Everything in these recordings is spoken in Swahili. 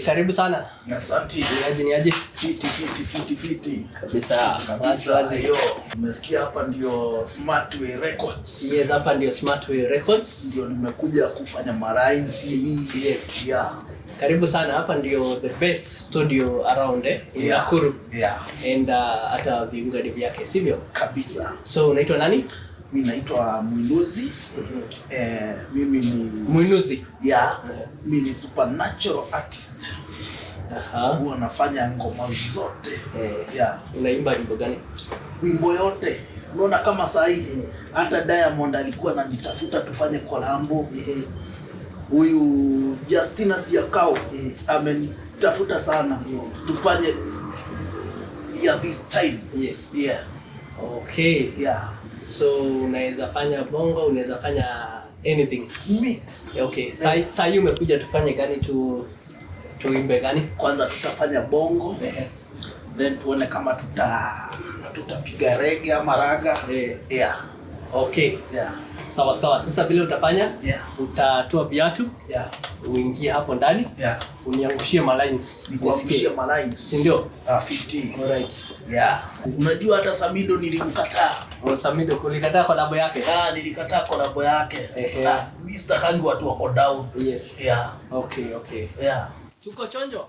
Karibu sana. Asante. Niaje niaje? Fiti fiti fiti fiti. Kabisa. Wazi Kabisa. wazi. Yo, umesikia hapa ndio Smartway Records. Yes, hapa ndio Smartway Records. Ndio nimekuja kufanya malines hivi. Yes. Yeah. Karibu sana, hapa ndio the best studio around in Nakuru. And hata viungani vyake, sivyo? Kabisa. So unaitwa nani? Mi naitwa Mwinuzi. Mimi ni Mwinuzi. Yeah. Mi ni supernatural artist. Huwa nafanya ngoma zote. Yeah. Unaimba nyimbo gani? Wimbo yote. Unaona kama saa hii hata Diamond alikuwa ananitafuta tufanye collabo. Huyu Justina Siakao amenitafuta sana tufanye, yeah, this time. Yeah. Okay. Yeah. So unaweza fanya bongo, unaweza fanya anything. Mix. Okay. Saa hii umekuja tufanye gani, tuimbe gani? Kwanza tutafanya bongo, then tuone kama tutapiga reggae ama ragga. Yeah. Okay. Yeah. Sawa sawa. Sasa vile utafanya, utatoa viatu, uingie hapo ndani, uniangushie malines. Nikuangushie Nisikie. malines. Si ndio? Ah, 50. Alright. Yeah. Unajua hata Samido nilimkataa. Oh, Samido ulikataa collab yake? Ah, nilikataa collab yake. Ah, mimi sitakangi watu wako down. Yeah. Okay. Yeah. Tuko chonjo.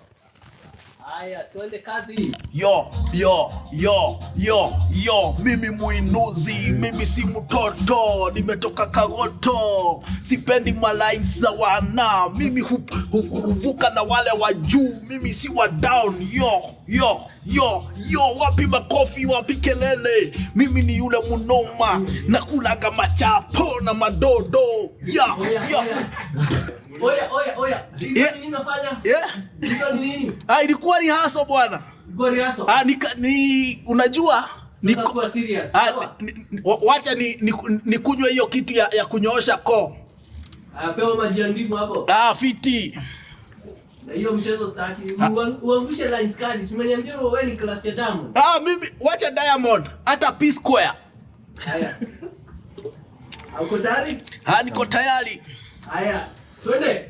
Haya, tuende kazi. Yo, yo, yo, yo, yo, mimi Mwinuzi, mimi si mtoto, nimetoka Kagoto, sipendi malines za wana, mimi huvuka na wale wa juu, mimi si wa down. Yo, yo, yo, yo, wapi makofi, wapi kelele? Mimi ni yule munoma, nakulanga machapo na madodo. Yo, yo. Oya, oya, oya. Hizo ni nini unafanya? Yeah. Hizo ni nini? Ah, ilikuwa rehearsal bwana. Ilikuwa rehearsal? Ah, ni unajua Sasa kuwa serious. Ah, Sawa? wacha nikunywe hiyo kitu ya kunyoosha koo. Ah, pewa maji ya ndimu hapo. Ah, fiti. Na hiyo mchezo sitaki. Uangushe lines kali. Umeniambia wewe ni class ya Diamond. Ah, mimi wacha Diamond, hata P Square. Haya. Uko tayari? Ah, niko tayari. Haya. Twende.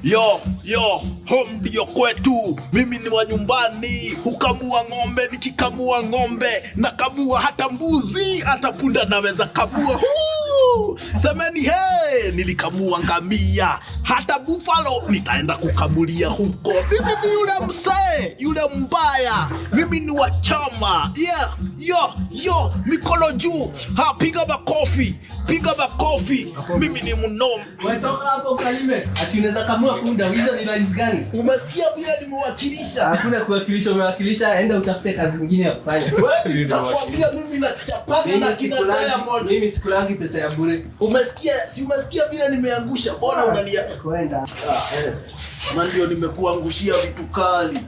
Yo, yo, home ndio kwetu. Mimi ni wa nyumbani. Hukamua ng'ombe, nikikamua ng'ombe nakamua hata mbuzi, hata punda naweza kamua. Huu! Semeni he, nilikamua ngamia, hata buffalo nitaenda kukamulia huko. Mimi ni yule msee, yule mbaya. Mimi ni wa chama. Yeah, yo, yo, mikono juu. Ha, piga makofi, piga makofi. Mimi ni mnoma. Wewe toka hapo ukalime. Ati unaweza kamua punda, hizo ni lines gani? Umesikia vile nimewakilisha? Hakuna kuwakilisha, umewakilisha, enda utafute kazi nyingine ya kufanya. Wewe, nakwambia mimi nachapana na Mimi kina Diamond. mimi sikulangi pesa ya bure. Umesikia? Si umesikia vile nimeangusha? Mbona unania? Kwenda. Ah, eh. Na ndio nimekuangushia vitu kali.